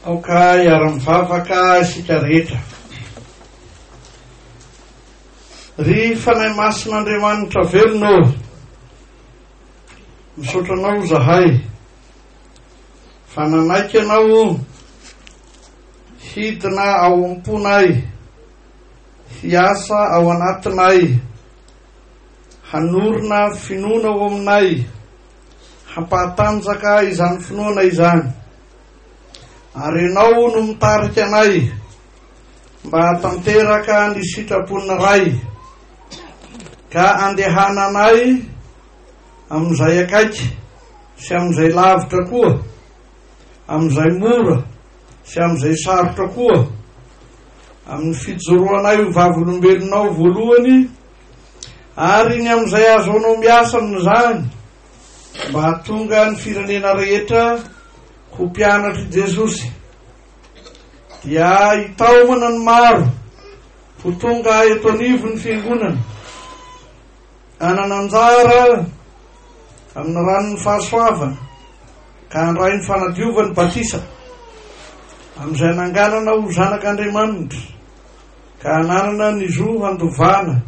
Aoka hiara-mivavaka isika rehetra. Ry Fanahy Masin'Andriamanitra velona ô, misaotra Anao izahay fa nanaiky Ianao hidina ao am-ponay, hiasa ao anatinay, hanorina finoana ao aminay, hampahatanjaka izany finoana izany. Ary Ianao no mitarika anay mba hahatanteraka ny sitrapon'ny Ray, ka andehananay amin'izay akaiky sy amin'izay lavitra koa, amin'izay mora sy amin'izay sarotra koa, amin'ny fijoroanay ho vavolombelonao voalohany, ary ny amin'izay ahazoanao miasa amin'izany, mba hahatonga ny firenena rehetra ho mpianatr'i Jesosy, dia hitaomana ny maro ho tonga eto anivon'ny fiangonana, hanana anjara amin'ny ranon'ny fahasoavana ka handray ny fanadiovan'ny batisa, amin'izay hananganana ho zanak'Andriamanitra ka hananana ny zo handovana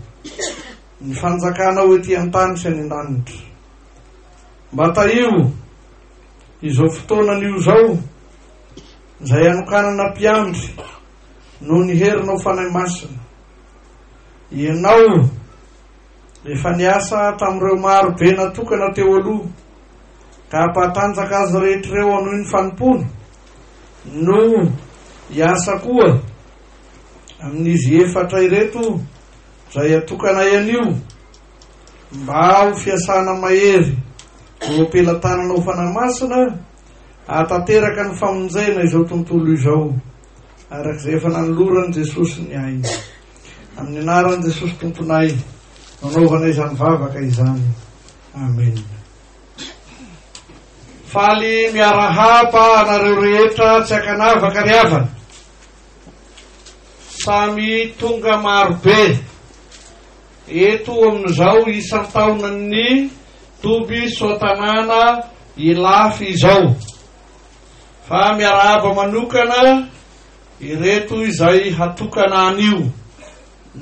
ny fanjakana ho ety an-tany sy any an-danitra. Mba tahio izao fotoana anio izao, izay hanokanana mpiandry noho ny herinao Fanahy Masina. Ianao efa niasa tamin'ireo maro be natokana teo aloha, ka hampahatanjaka azy rehetra ireo hanohy ny fanompoana, no hiasa koa amin'izy efatra ireto izay atokanay anio mba ho fiasana mahery eo am-pelatananao Fanahy Masina hahatanteraka ny famonjena izao tontolo izao araka izay efa nanoloran'i Jesosy ny ainy. Amin'ny anaran'i Jesosy Tomponay no anaovana izany vavaka izany. Amen. Faly miarahaba anareo rehetra tsy ankanavaka ry havana. Samy tonga marobe eto amin'izao isan-taonan'ny Toby Soatanàna Ilafy izao. Fa miarahaba manokana ireto izay hatokana anio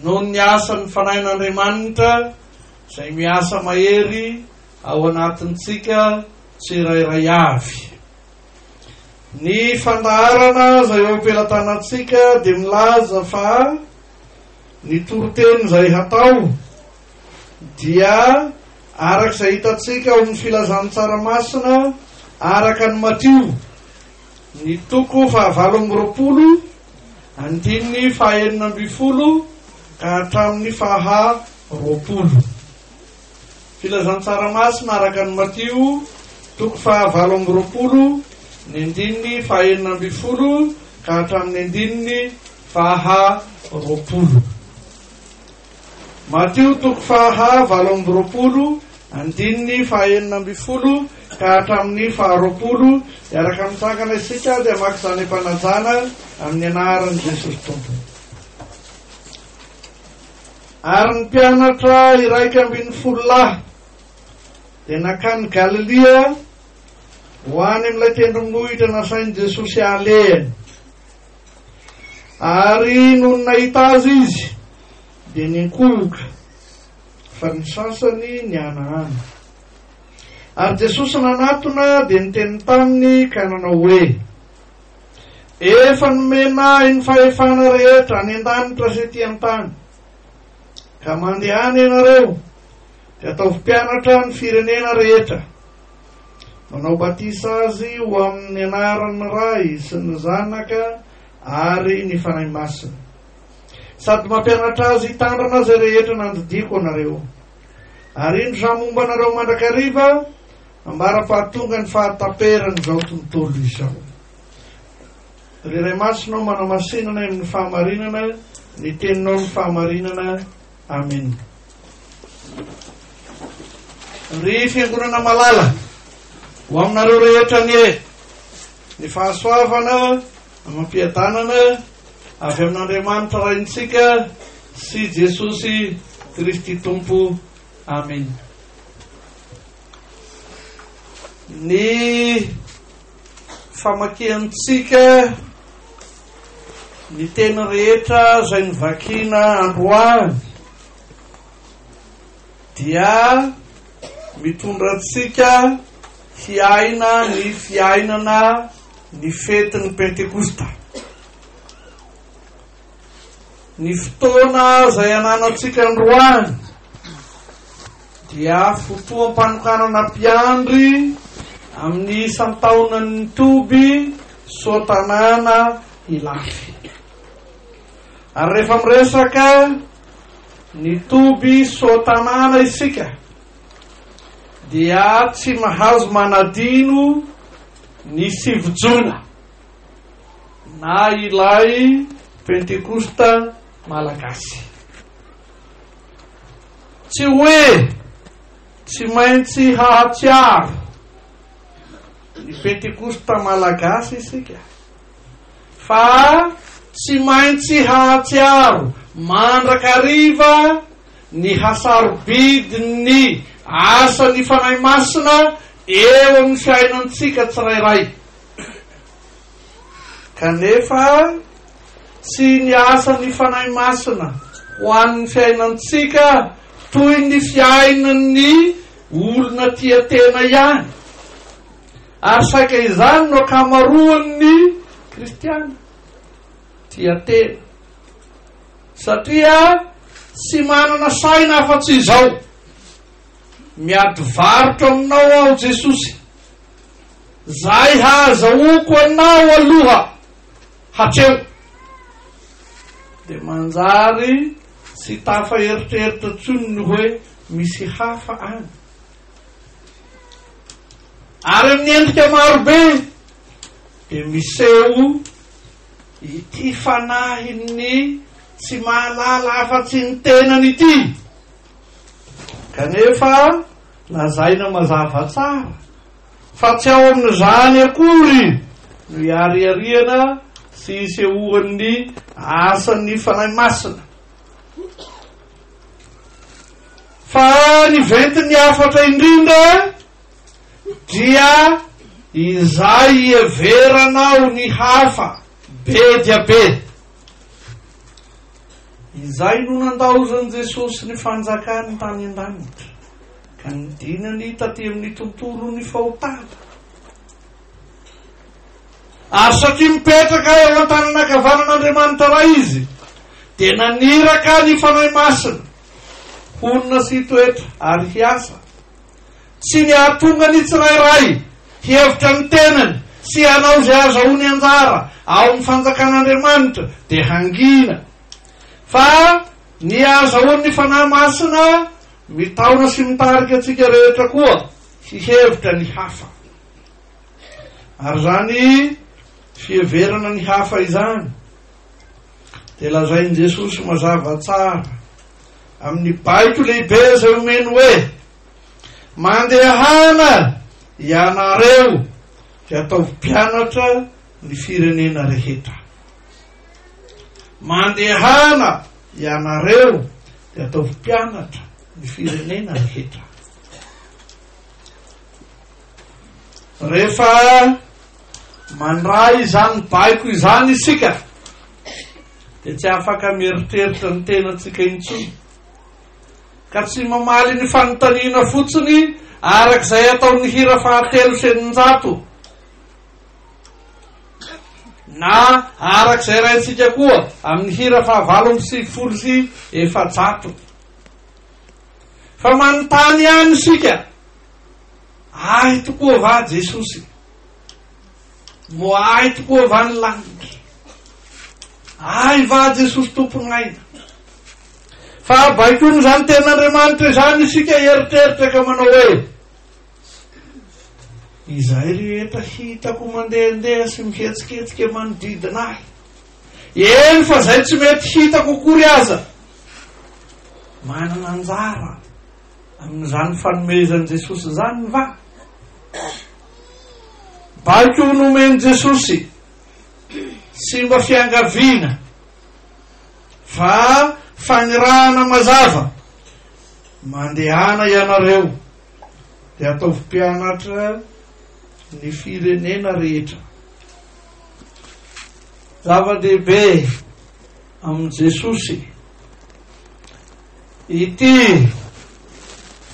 noho ny asan'ny Fanahin'Andriamanitra izay miasa mahery ao anatintsika tsirairay avy. Ny fandaharana izay eo am-pelatanantsika dia milaza fa ny toriteny izay hatao dia araka izay hitantsika ao amin'ny Filazantsara Masina araka an'i Matio, ny toko fahavalo amby 20, andininy faha 16 ka hatramin'ny faha 20. Filazantsara Masina araka an'i Matio, toko faha 28, ny andininy faha 16 ka hatramin'ny andininy faha 20. Matio toko faha 28, andininy faha 16 ka hatramin'ny faha 20, hiaraka mitsangana isika dia hamaky izany am-panajana amin'ny anaran'i Jesosy Tompo. Ary ny mpianatra 11 lahy dia nankany Galilia ho any amin'ilay tendrombohitra nasain'i Jesosy halehany. Ary nony nahita azy izy, dia niankohoka, fa ny sasany nihanahana. Ary Jesosy nanatona dia niteny taminy ka nanao hoe, Efa nomena ahy ny fahefana rehetra any an-danitra sy ety an-tany. Ka mandehana ianareo, dia ataovy mpianatra ny firenena rehetra. Manao batisa azy ho amin'ny anaran'ny Ray sy ny Zanaka ary ny Fanahy Masina. Sady mampianatra azy hitandrina izay rehetra nandidiako anareo. Ary indro izaho momba anareo mandrakariva, ambara-pahatonga ny fahataperan'izao tontolo izao. Ry Ray Masina ô, manamasinana amin'ny fahamarinana ny teninao ny fahamarinana. Amen. Ry fiangonana malala, ho aminareo rehetra anie ny fahasoavana amam-piadanana avy amin'Andriamanitra Raintsika sy Jesosy Kristy Tompo. Amen. Ny. famakiantsika ny teny rehetra izay novakiana androany dia mitondra antsika hiaina ny fiainana ny fetin'ny Pentekosta. Ny fotoana izay ananantsika androany dia fotoam-panokanana mpiandry amin'ny isan-taonan'ny toby Soatanàna Ilafy. Ary rehefa miresaka ny toby Soatanàna isika dia tsy mahazo manadino ny sivy jona na ilay Pentekosta malagasy. Tsy hoe tsy maintsy hahatsiaro ny Pentekosta malagasy isika, fa tsy maintsy hahatsiaro mandrakariva ny hasarobidin'ny asan'ny Fanahy Masina eo amin'ny fiainantsika tsirairay. Kanefa tsy ny asan'ny Fanahy Masina ho an'ny fiainantsika toy ny fiainan'ny olona tia tena ihany, ary saika izany no ankamaroan'ny kristiana, tia tena, satria tsy manana saina afa-tsy izao, Miady varotra aminao aho Jesosy, zay hahazahoako anao aloha hatreo. Dia manjary tsy tafa eritreritra intsony ny hoe misy hafa any. Ary amin'ny endrika marobe dia miseho ity fanahin'ny tsy mahalala afa-tsy ny tenany ity. Kanefa lazaina mazava tsara fa tsy ao amin'izany akory no iariariana sy isehoan'ny asan'ny Fanahy Masina. Fa ny ventin'ny hafatra indrindra dia izay iheveranao ny hafa be dia be. Izay no nandaozan'i Jesosy ny fanjakany tany an-danitra, ka nidinany taty amin'ny tontolon'ny fahotana. Ary satria mipetraka eo an-tanana ankavanan'Andriamanitra Ray Izy, dia naniraka ny Fanahy Masina honina sy hitoetra ary hiasa. Tsy ny hahatonga ny tsirairay hihevitra ny tenany sy hanao izay azahoany anjara ao amin'ny fanjakan'Andriamanitra dia hangina, fa ny hahazahoan'ny Fanahy Masina mitaona sy mitarika antsika rehetra koa hihevitra ny hafa. Ary izany fiheverana ny hafa izany dia lazain'i Jesosy mazava tsara amin'ny baiko lehibe izay omeny hoe, Mandehana ianareo dia ataovy mpianatra ny firenena rehetra. Mandehana ianareo dia ataovy mpianatra ny firenena rehetra. Rehefa mandray izany baiko izany isika dia tsy afaka mieritreritra ny tenantsika intsony. Ka tsy mamaly ny fanontaniana fotsiny araka izay ataon'ny hira fahatelo sy 600 na araka izay raintsika koa amin'ny hira fahavalo amby sivifolo sy efajato. Fa manontany ihany isika, Ahy tokoa va Jesosy? Moa ahy tokoa va ny lanitra? Ahy va Jesosy Tompon'aina? Fa baikoiny izany tenin'Andriamanitra izany isika hieritreritra ka manao hoe, Izay rehetra hitako mandehandeha sy mihetsiketsika manodidina ahy, eny fa izay tsy mety hitako akory aza, manana anjara amin'izany fanomezan'i Jesosy izany va? Baiko nomen'i Jesosy tsy mba fiangaviana fa fanirahana mazava, Mandehana ianareo dia ataovy mpianatra ny firenena rehetra. Zava-dehibe amin'i Jesosy ity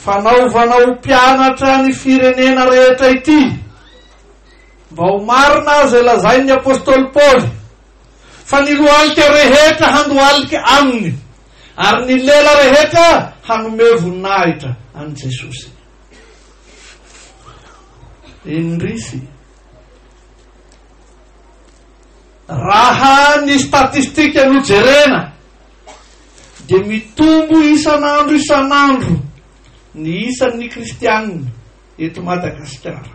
fanaovana ho mpianatra ny firenena rehetra ity. Mba ho marina izay lazain'ny apostoly Paoly fa ny lohalika rehetra handohalika aminy ary ny lela rehetra hanome voninahitra an'i Jesosy. Indrisy. Raha ny statistika no jerena dia mitombo isan'andro isan'andro ny isan'ny kristianina eto Madagasikara.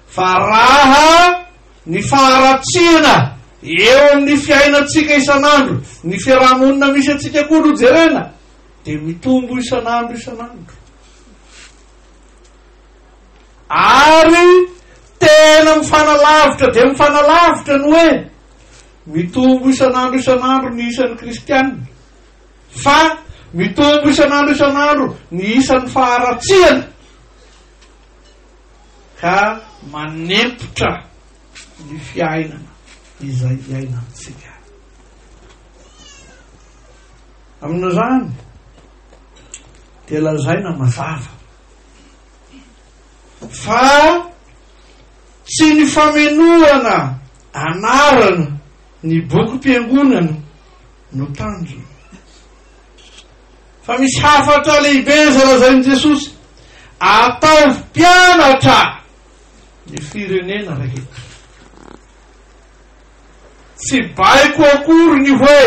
Fa raha ny faharatsiana eo amin'ny fiainantsika isan'andro, ny fiarahamonina misy antsika koa no jerena dia mitombo isan'andro isan'andro. Ary tena mifanalavitra dia mifanalavitra ny hoe mitombo isan'andro isan'andro ny isan'ny kristiana, fa mitombo isan'andro isan'andro ny isan'ny faharatsiana, ka manempotra ny fiainana izay iainantsika. Amin'izany dia lazaina mazava Fa tsy ny famenoana anarana ny bokim-piangonana no tanjona. Fa misy hafatra lehibe izay lazain'i Jesosy, Ataovy mpianatra ny firenena rehetra. Tsy baiko akory ny hoe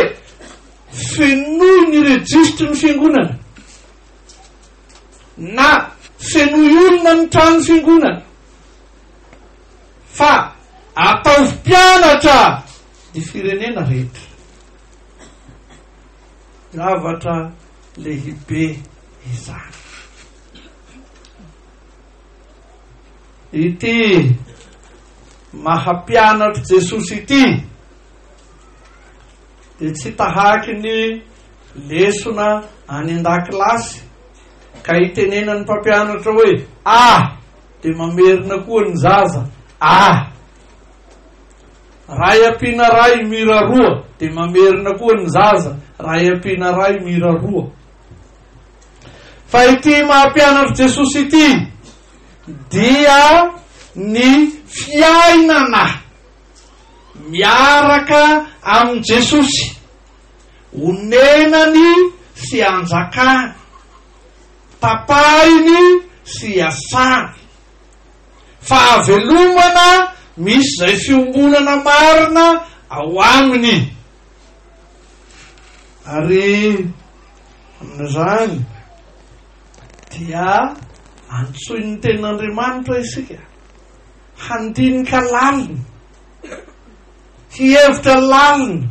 fenoy ny rejisitry ny fiangonana. Na fenoy olona ny trano fiangonana, fa ataovy mpianatra ny firenena rehetra. Zavatra lehibe izany. Ity maha mpianatr'i Jesosy ity dia tsy tahaky ny lesona any an-dakilasy ka itenenan'ny mpampianatra hoe A dia mamerina koa ny zaza A. Ray ampiana ray mira roa dia mamerina koa ny zaza ray ampiana ray mira roa. Fa ity maha mpianatr'i Jesosy ity dia ny fiainana Miaraka amin'i Jesosy, onenany sy anjakany, tapahiny sy iasany. Fahavelomana misy izay fiombonana marina ao aminy. Ary amin'izany dia antsoin'ny Tenin'Andriamanitra isika. Handinika lalina, hihevitra lalina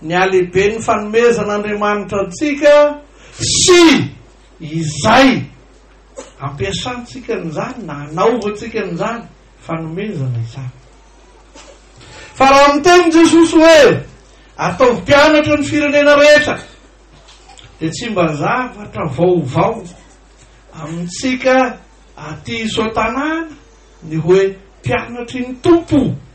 ny halehiben'ny fanomezan'Andriamanitra antsika sy izay ampiasantsika an'izany na anaovantsika an'izany fanomezana izany. Fa raha miteny Jesosy hoe ataovy mpianatra ny firenena rehetra dia tsy mba zavatra vaovao amintsika Aty Soatanàna ny hoe mpianatry ny Tompo.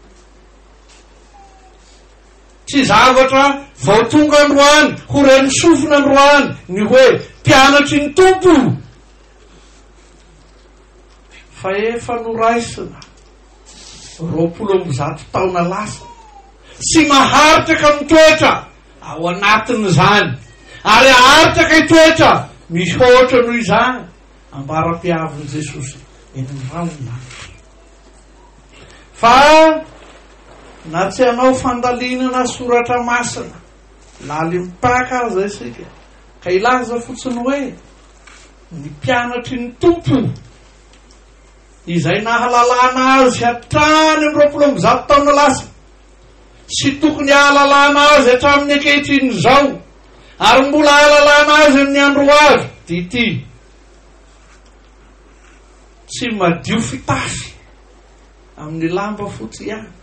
Tsy zavatra vao tonga androany ho ren'ny sofina androany ny hoe mpianatry ny Tompo. Fa efa noraisina 120 taona lasa sy maharitra ka mitoetra ao anatin'izany ary haharitra ka hitoetra mihoatra noho izany. Ambara-piavin'i Jesosy eny amin'ny rahon'ny lanitra. Fa na tsy hanao fandalinana soratra masina lalim-paka aza isika, ka hilaza fotsiny hoe ny mpianatry ny Tompo izay nahalalana azy hatrany amin'ny 120 taona lasa sy tokony hahalalana azy hatramin'ny ankehitriny izao ary mbola hahalalana azy amin'ny andro ho avy dia ity tsy madio fitafy amin'ny lamba fotsy ihany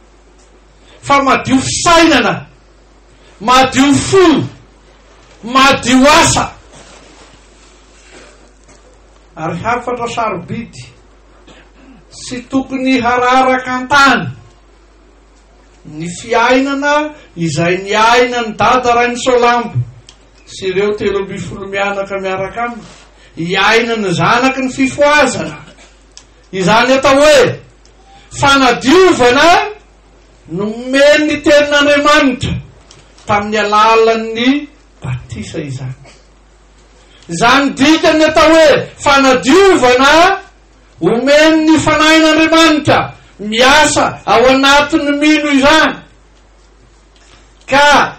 fa madio fisainana, madio fo, madio asa ary hafatra sarobidy sy tokony hararaka an-tany. Ny fiainana izay niainan'i Dada Rainisoalambo sy ireo 13 mianaka miaraka aminy, iainan'ny zanaky ny fifohazana. Izany atao hoe fanadiovana nomen'ny Tenin'Andriamanitra tamin'ny alalan'ny batisa izany. Izany dikan'ny atao hoe fanadiovana omen'ny Fanahin'Andriamanitra miasa ao anatin'ny mino izany, ka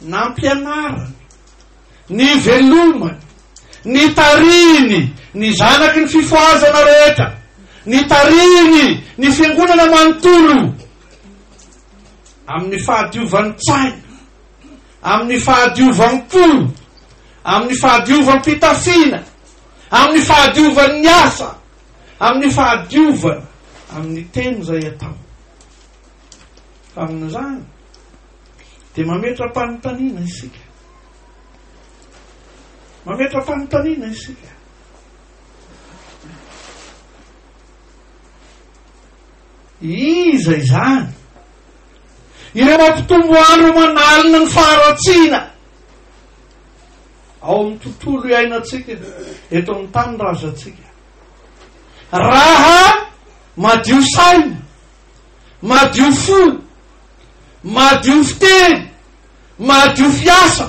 nampianarany, nivelomany, nitarihiny ny zanaky ny fifohazana rehetra, nitarihiny ny fiangonana manontolo amin'ny fahadiovan-tsaina, amin'ny fahadiovam-po, amin'ny fahadiovam-pitafiana, amin'ny fahadiovan'ny asa, amin'ny fahadiovana amin'ny teny izay atao. Fa amin'izany dia mametra-panontaniana isika. Mametra-panontaniana isika. Iza izany? Ireo mampitombo andro aman'alina ny faharatsiana ao amin'ny tontolo iainantsika eto amin'ny tanindrazantsika. Raha madio saina, madio fo, madio fiteny, madio fiasa,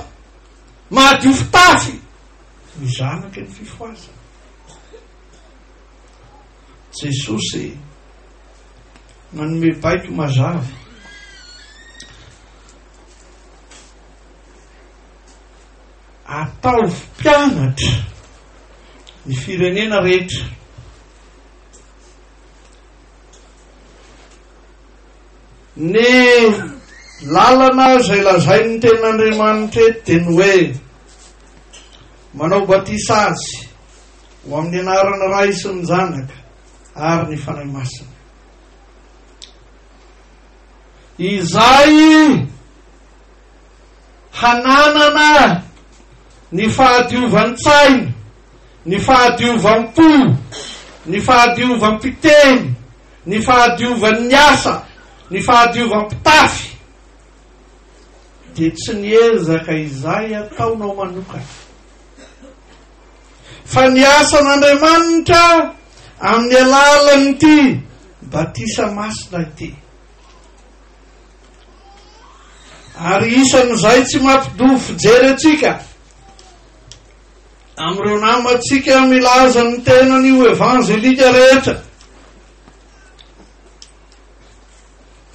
madio fitafy, ny zanaky ny fifohazana. Jesosy nanome baiko mazava. Ataovy mpianatra ny firenena rehetra. Ny lalana izay lazain'ny tenin'Andriamanitra eto dia ny hoe manao batisa azy ho amin'ny anaran'ny Ray sy ny Zanaka ary ny Fanahy Masina. Izay hananana ny fahadiovan-tsaina, ny fahadiovam-po, ny fahadiovam-piteny, ny fahadiovan'ny asa, ny fahadiovam-pitafy, dia tsy ny ezaka izay ataonao manokana, fa ny asan'Andriamanitra amin'ny alalan'ity batisa masina ity. Ary isan'izay tsy mampidovo fijery antsika amin'ireo namantsika milaza ny tenany ho evanjelika rehetra,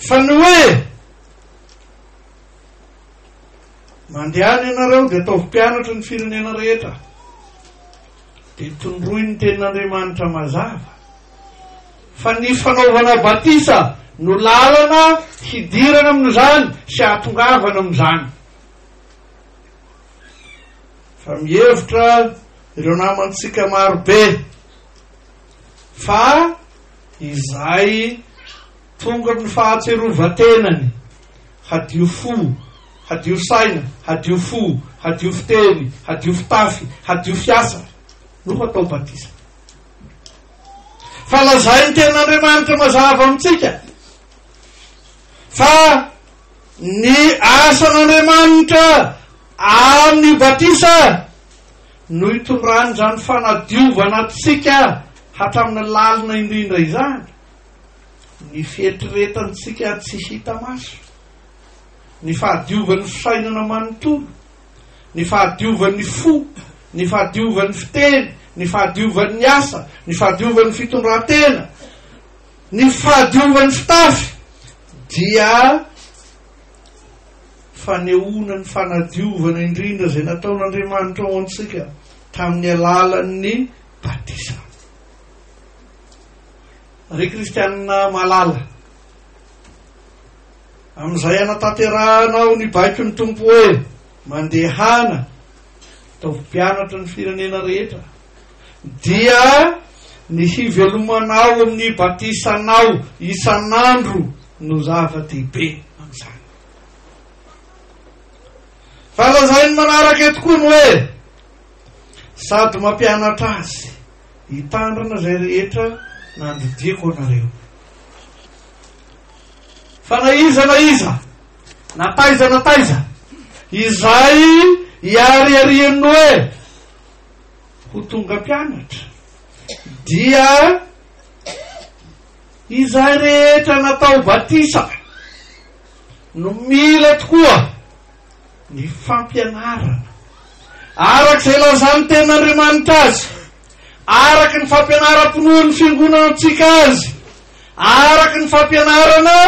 fa ny hoe mandehana ianareo dia ataovy mpianatra ny firenena rehetra, dia tondroy ny tenin'Andriamanitra mazava fa ny fanaovana batisa no lalana hidirana amin'izany sy hahatongavana amin'izany. Fa mihevitra ireo namantsika marobe fa izay tonga amin'ny fahatserovan-tenany, hadio fo, hadio saina, hadio fo, hadio fiteny, hadio fitafy, hadio fiasa no hatao batisa. Fa lazain'ny Tenin'Andriamanitra mazava amintsika fa ny asan'Andriamanitra amin'ny batisa no itondrany izany fanadiovana antsika hatramin'ny lalina indrindra izany, ny fieritreretantsika tsy hita maso, ny fahadiovan'ny fisainana manontolo. ny fahadiovan'ny fo, ny fahadiovan'ny fiteny, ny fahadiovan'ny asa, ny fahadiovan'ny fitondran-tena, ny fahadiovan'ny fitafy dia fanehoana ny fanadiovana indrindra izay nataon'Andriamanitra ho antsika tamin'ny alalan'ny batisa. Ry kristianina malala, Amin'izay hanatanterahanao ny baikon'ny Tompo hoe, Mandehana, ataovy mpianatra ny firenena rehetra, dia ny hivelomanao amin'ny batisanao isan'andro no zava-dehibe amin'izany. Fa lazainy manaraka eto koa ny hoe, sady mampianatra azy hitandrina izay rehetra nandidiako anareo. Fa na iza na iza, na taiza na taiza, izay iariarian'ny hoe ho tonga mpianatra, dia izay rehetra natao batisa no mila tokoa ny fampianarana araka izay lazan'ny Tenin'Andriamanitra azy, araka ny fampianaram-pinoan'ny fiangonantsika azy, araka ny fampianarana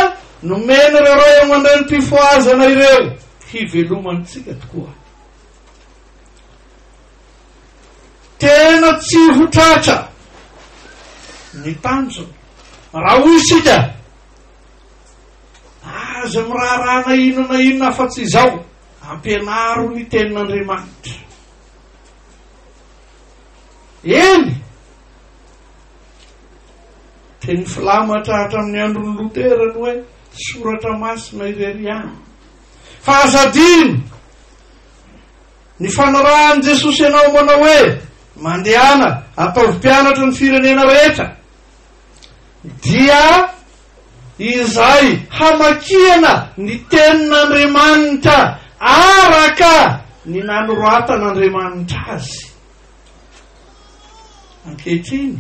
nomen'ireo ray aman-drenim-pifohazana ireo hivelomantsika tokoa. Tena tsy ho tratra ny tanjona raha hoy isika Aza miraharaha na inona na inona afa-tsy izao, ampianaro ny Tenin'Andriamanitra. Eny, teny filamatra hatramin'ny andron'i Lotera ny hoe soratra masina irery ihany. Fa aza adino ny fanarahan'i Jesosy anao manao hoe, mandehana, ataovy mpianatra ny firenena rehetra. Dia izay hamakiana ny Tenin'Andriamanitra araka ny nanoratan'Andriamanitra azy. Ankehitriny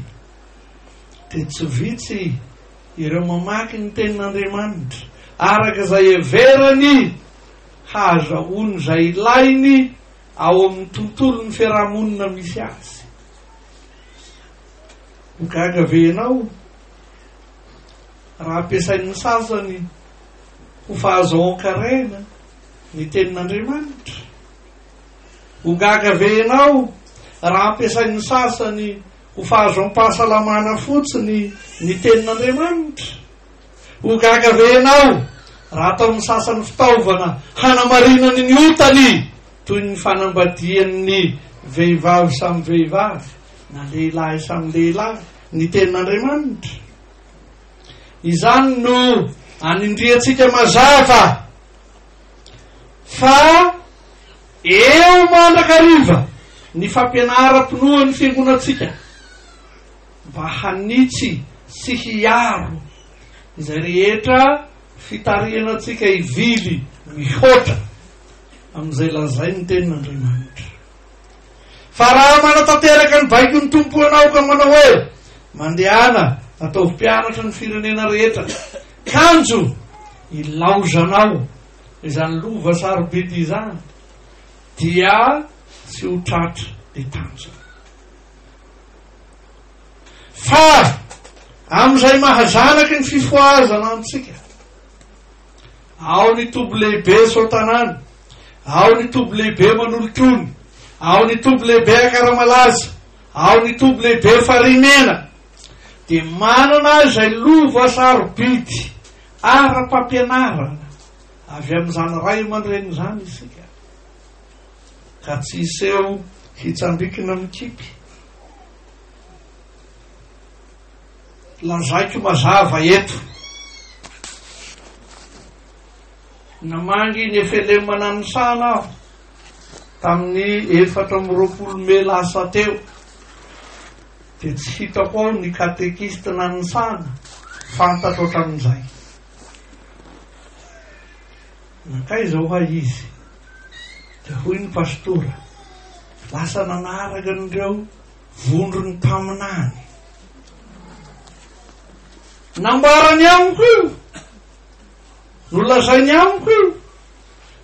dia tsy vitsy ireo mamaky ny Tenin'Andriamanitra araka izay heverany hahazahoany izay ilainy ao amin'ny tontolon'ny fiarahamonina misy azy. Ho gaga ve ianao raha ampiasain'ny sasany ho fahazoan-karena ny Tenin'Andriamanitra? Ho gaga ve ianao raha ampiasain'ny sasany ho fahazoam-pahasalamana fotsiny ny Tenin'Andriamanitra? Ho gaga ve ianao raha ataon'ny sasany fitaovana hanamarinany ny otany toy ny fanambadian'ny vehivavy samy vehivavy na lehilahy samy lehilahy ny Tenin'Andriamanitra? Izany no anindriantsika mazava fa eo mandrakariva ny fampianaram-pinoan'ny fiangonantsika mba hanitsy sy hiaro izay rehetra fitarihana antsika hivily mihoatra amin'izay lazain'ny Tenin'Andriamanitra. Fa raha manatanteraka ny baikon'ny Tompo ianao ka manao hoe, Mandehana, ataovy mpianatra ny firenena rehetra, kanjo ilaozanao izany lova sarobidy izany, dia tsy ho tratra ny tanjona. Fa amin'izay maha zanaky ny fifohazana antsika, ao ny toby lehibe Soatanàna, ao ny toby lehibe Manolotrony, ao ny toby lehibe Akaramalaza, ao ny toby lehibe Farimena, dia manana izay lova sarobidy ara-pampianarana avy amin'izany ray aman-dreny izany isika, ka tsy hiseho hitsambikina mikipy. Lazaiko mazava eto. Namangy ny FLM Nanisana aho tamin'ny 24 mey lasa teo. Dia tsy hitako ao ny katekista Nanisana, fantatro hatramin'izay. Nankaiza hoa izy? Dia hoy ny pastora, lasa nanaraka an'ireo vondron'ny mpaminany. Nambarany amiko io, nolazainy amiko io,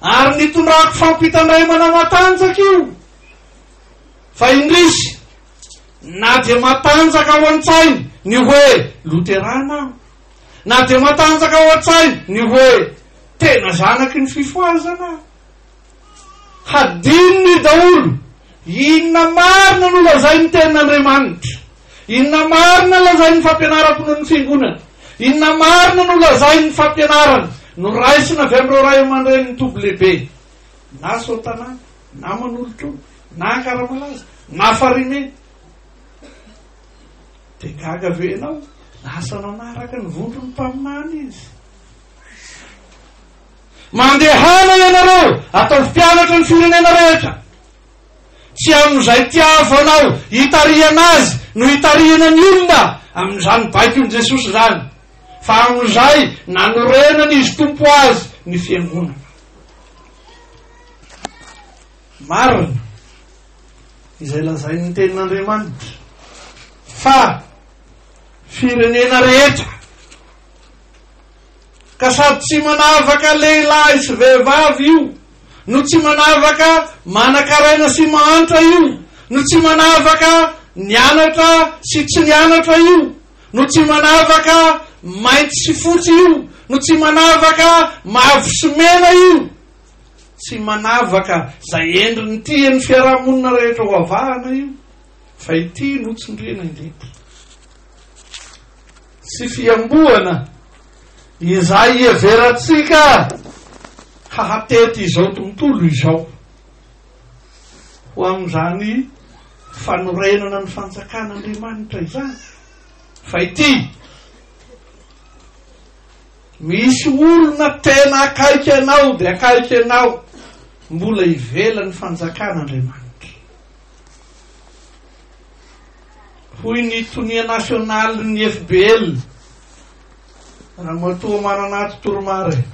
ary nitondrako fampitandremana matanjaka io. Fa indrisy, na dia matanjaka ao an-tsainy ny hoe Loterana aho, na dia matanjaka ao an-tsainy ny hoe tena zanaky ny fifohazana aho, Hadinony daholo inona marina no lazain'ny Tenin'Andriamanitra, inona marina lazain'ny fampianaram-pinoan'ny Fiangonana, inona marina no lazain'ny fampianarana noraisina avy amin'ireo ray aman-drenin'ny toby lehibe, na Soatanàna, na Manolotrony, na Ankaramalaza, na Farimena. Dia gaga ve ianao? Lasa nanaraka ny vondron'ny mpaminany izy. Mandehana ianareo, ataovy mpianatra ny firenena rehetra. Tsy amin'izay tiavanao hitarihana azy no hitarihana ny olona amin'izany baikon'i Jesosy izany. Fa amin'izay nanorenan'Izy Tompo azy ny Fiangonana. Marina izay lazain'ny Tenin'Andriamanitra fa firenena rehetra ka sady tsy manavaka lehilahy sy vehivavy io no tsy manavaka manakaraina sy mahantra io no tsy manavaka nianatra sy tsy nianatra io no tsy manavaka mainty sy fotsy io no tsy manavaka mavo sy mena io. Tsy manavaka izay endriny tian'ny fiarahamonina rehetra ho avahana io, fa ity no tsindriana indrindra. Tsy fihamboana izay iheverantsika hahatety izao tontolo izao ho amin'izany fanorenana ny fanjakan'Andriamanitra izany, fa ity Misy olona tena akaiky anao dia akaiky anao mbola ivelan'ny fanjakan'Andriamanitra. Hoy ny tonia nasionalin'ny FBL, Ramatoa Mananato Toromare,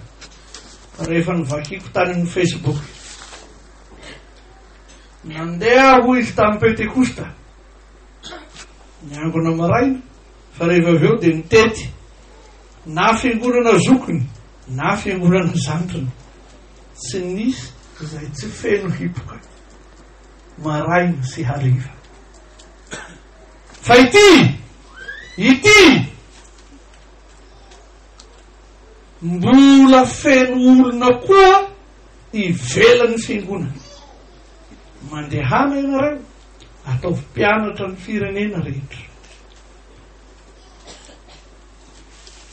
rehefa novakiko tany amin'ny Facebook. Nandeha aho, hoy izy, tamin'ny Pentekosta, niangona maraina, fa rehefa avy eo dia nitety Na fiangonana zokiny na fiangonana zandriny, tsy nisy izay tsy feno hipoka maraina sy hariva. Fa ity, ity, mbola feno olona koa ivelan'ny fiangonana. Mandehana ianareo, ataovy mpianatra ny firenena rehetra.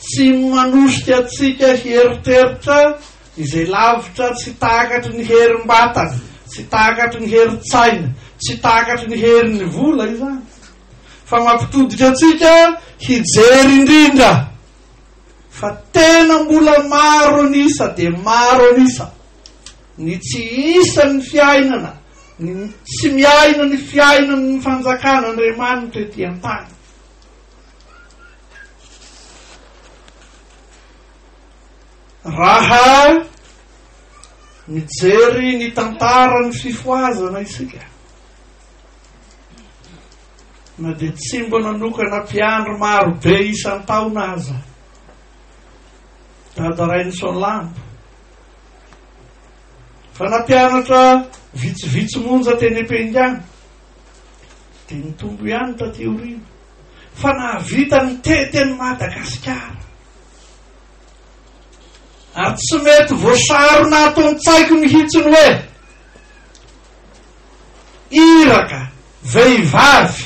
Tsy manosika antsika hieritreritra izay lavitra tsy takatry ny herim-batana, tsy takatry ny herin-tsaina, tsy takatry ny herin'ny vola izany, fa mampitodika antsika hijery indrindra fa tena mbola maro an'isa dia maro an'isa ny tsy isan'ny fiainana, ny tsy miaina ny fiainan'ny fanjakan'Andriamanitra ety an-tany. Raha mijery ny tantaran'ny fifohazana isika, na dia tsy mba nanokana mpiandry maro be isan-taona aza Dada Rainison Lambo, fa nampianatra vitsivitsy monja teny am-piaingàna, dia nitombo ihany taty aoriana. fa nahavita nitety an'i Madagasikara. Ary tsy mety voasarona ato an-tsaiko mihitsy ny hoe iraka vehivavy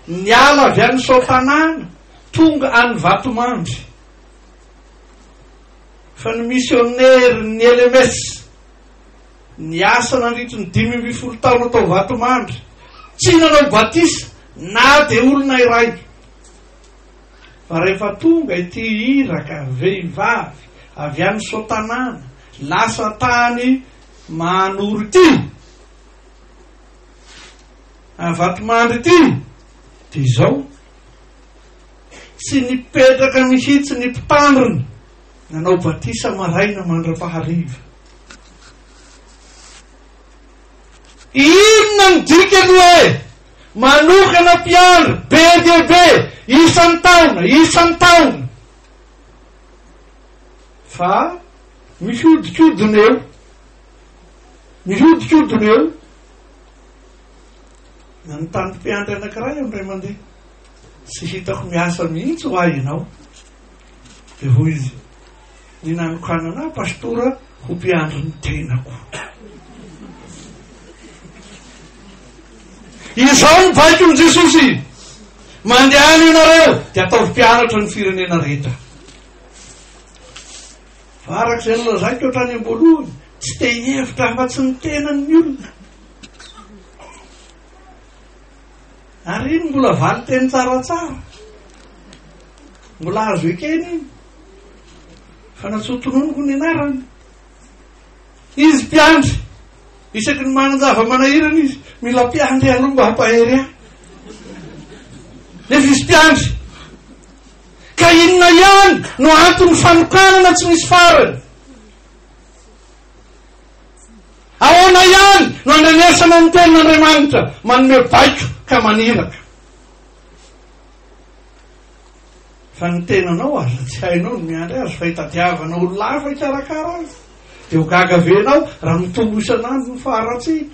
niala avy any Soatanàna tonga any Vatomandry fa ny misionerin'ny LMS Niasa nandritry ny 15 taona tao Vatomandry, tsy nanao batisa na dia olona iray. Fa rehefa tonga ity iraka vehivavy avy any Soatanàna lasa tany Mahanoro ity, any Vatomandry ity, dia izao, tsy nipetraka mihitsy ny mpitandrina nanao batisa maraina mandra-pahariva. Inona no dikany hoe manokana mpiandry be dia be isan-taona isan-taona fa mihodinkodina eo, mihodinkodina eo? Nanontany mpiandry anankiray aho indray mandeha, tsy hitako miasa mihitsy hoa ianao. Dia hoy izy, Ny nanokanana ahy pastora ho mpiandry ny tenako. Izao ny baikon'i Jesosy, Mandehana ianareo dia ataovy mpianatra ny firenena rehetra. Fa araka izay nolazaiko hatrany am-boalohany, tsy te hihevitra afa-tsy ny tenany ny olona. Ary iny mbola valin-teny tsaratsara. Mbola azo ekena iny. Fa na tsy ho tononiko ny anarany. Izy mpiandry. Isaky ny manan-java-manahirana izy, mila mpiandry aloha mba hampahery ahy. Nefa izy mpiandry. Ka Ka inona ihany no anton'ny fanokanana tsy misy farany? Ahoana ihany no andrenesana ny tenin'Andriamanitra manome baiko ka maniraka? Fa ny tenanao aza tsy hainao ny miandry azy fa itadiavana olona hafa hikarakara azy. Dia ho gaga ve ianao raha mitombo isan'andro ny faharatsiana?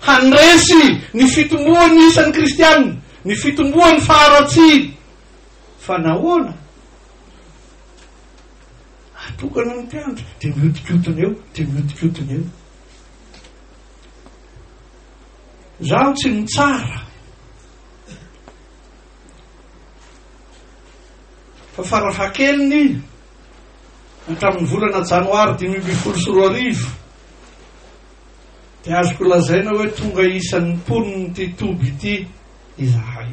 Handresy ny fitomboan'ny isan'ny kristiana, ny fitomboan'ny faharatsiana. Fa nahoana? Atokana ny mpiandry dia mihodinkodina eo, dia mihodinkodina eo. Izaho tsy mitsara. Fa farafahakeliny, hatramin'ny volana janoary 2015, dia azoko lazaina hoe tonga isan'ny mponin'ity toby ity izahay.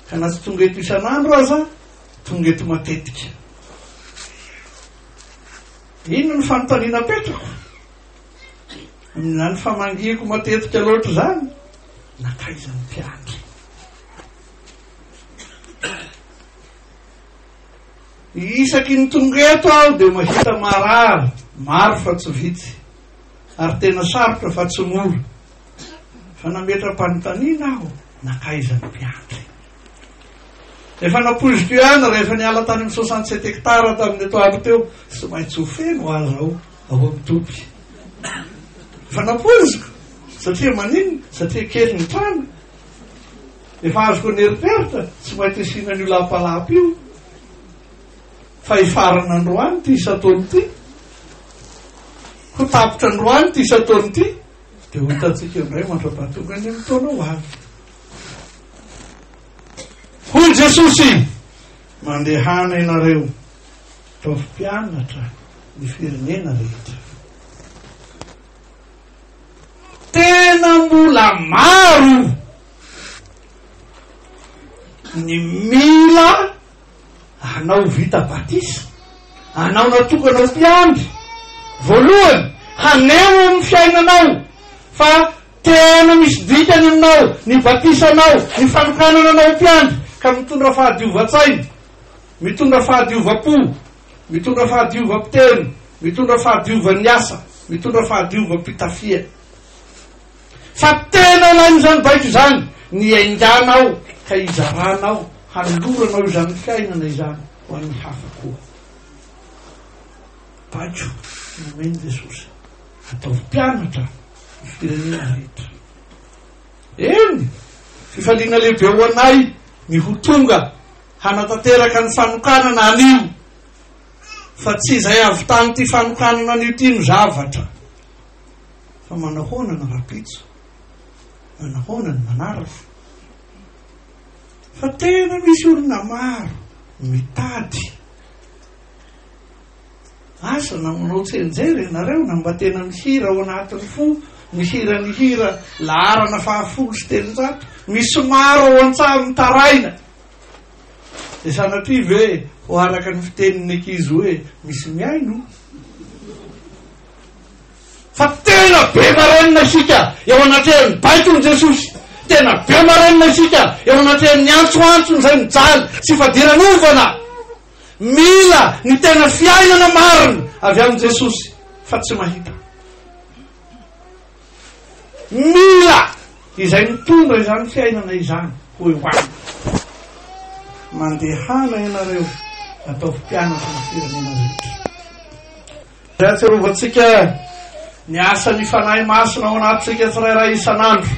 Ka na tsy tonga eto isan'andro aza, tonga eto matetika. Inona no fanontaniana apetrako? Amin'izany famangiako matetika loatra izany, nankaiza ny mpiandry? Isaky ny tonga eto aho dia mahita marary, maro fa tsy vitsy, ary tena sarotra fa tsy mora. Fa nametra-panontaniana aho, nankaiza ny mpiandry? Efa nampoiziko ihany rehefa niala tany amin'ny 67 hectares tamin'ny atoandro teo, tsy maintsy ho feno aza ao ao amin'ny toby. Efa nampoiziko, satria maninona? Satria kely ny trano. Efa azoko an'eritreritra, tsy maintsy asiana an'io lapalapa io. Fa hifarana androany ity isan-taona ity. Ho tapitra androany ity isan-taona ity, dia ho hitantsika indray mandra-pahatonga ny amin'ny taona ho avy. Hoy Jesosy, Mandehana ianareo, ataovy mpianatra ny firenena rehetra. Tena mbola maro ny mila anao vita batisa, anao natokana ho mpiandry. Voalohany, haneho amin'ny fiainanao fa Tena misy dikany aminao ny batisanao, ny fanokanana anao ho mpiandry, ka mitondra fahadiovan-tsaina, mitondra fahadiovam-po, mitondra fahadiovam-piteny, mitondra fahadiovan'ny asa, mitondra fahadiovam-pitafia. Fa tena ilain'izany baiko izany ny hiainganao ka hizaranao, hanoloranao izany fiainana izany ho an'ny hafa koa. Baiko nomen'i Jesosy. Ataovy mpianatra ny firenena rehetra. Eny, fifaliana lehibe ho anay ny ho tonga hanatanteraka ny fanokanana anio, fa tsy izay havitan'ity fanokanana anio ity no zavatra, fa manahoana ny rahampitso, manahoana ny manaraka. Fa tena misy olona maro mitady. Asa na manao tsianjery ianareo na mba tena mihira ao anatin'ny fo, mihira ny hira laharana faha-310, misy maro ao an-tsaha mitaraina. Dia sanatria ve ho araka ny fitenin'ny ankizy hoe misy mihaino? Fa tena be marenina isika eo anatrehan'ny baikon'i Jesosy. Tena be marenina isika eo anatrehan'ny antsoantsony izay mijaly sy fadiranovana. Mila ny tena fiainana marina avy amin'i Jesosy fa tsy mahita. Mila izay mitondra izany fiainana izany ho eo aminy. Mandehana ianareo, ataovy mpianatra ny firenena rehetra. Izay ahatsiarovantsika ny asan'ny Fanahy Masina ao anatintsika tsirairay isan'andro,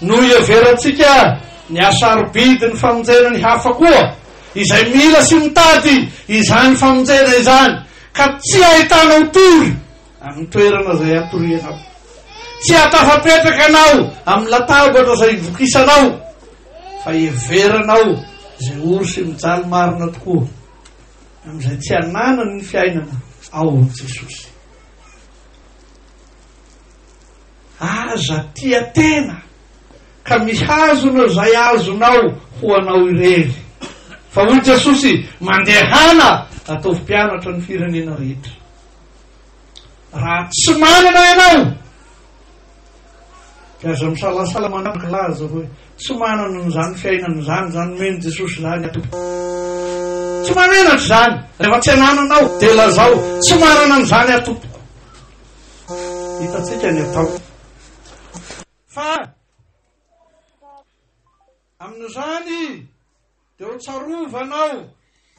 no iheverantsika ny hasarobidin'ny famonjena ny hafa koa, izay mila sy mitady izany famonjena izany, ka tsy ahitanao tory amin'ny toerana izay atorianao, tsy hahatafapetraka anao amin'ny latabatra izay ivokisanao, fa iheveranao izay ory sy mijaly marina tokoa. Amin'izay tsy ananany ny fiainana ao amin'i Jesosy. Aza tia tena ka mihazona izay azonao ho anao irery. Fa hoy Jesosy, mandehana ataovy mpianatra ny firenena rehetra. Raha tsy manana ianao, Dia aza misalasala manaraka laza hoe, Tsy manana an'izany fiainana izany, izany nomen'i Jesosy izany aho tompoko. Tsy mahamenatra izany. Rehefa tsy anananao dia lazao, Tsy manana an'izany aho tompoko. Hitantsika ny atao. Fa amin'izany dia ho tsarovanao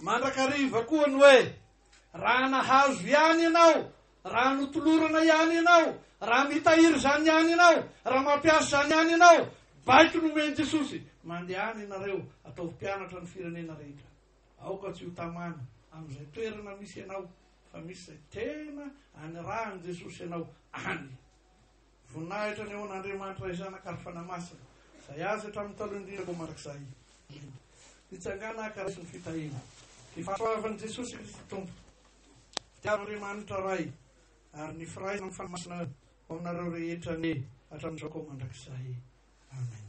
mandrakariva koa ny hoe, raha nahazo ihany ianao, raha notolorana ihany ianao, raha mitahiry izany ihany ianao, raha mampiasa izany ihany ianao, baiko nomen'i Jesosy, mandehana ianareo, ataovy mpianatra ny firenena rehetra. Aoka tsy ho tamana amin'izay toerana misy ianao, fa misy izay tena anirahan'i Jesosy ianao any. Voninahitra ny ho an'Andriamanitra Ray Zanaka ary Fanahy Masina, izay azy hatramin'ny taloha indrindra koa mandrakizay. Amena. Mitsangàna haka raiso ny fitahiana. Ny fahasoavan'i Jesosy Kristy Tompo, fitiavan'Andriamanitra Ray, ary ny firaisana amin'ny Fanahy Masina ho aminareo rehetra anie hatramin'izao koa mandrakizay. Amena.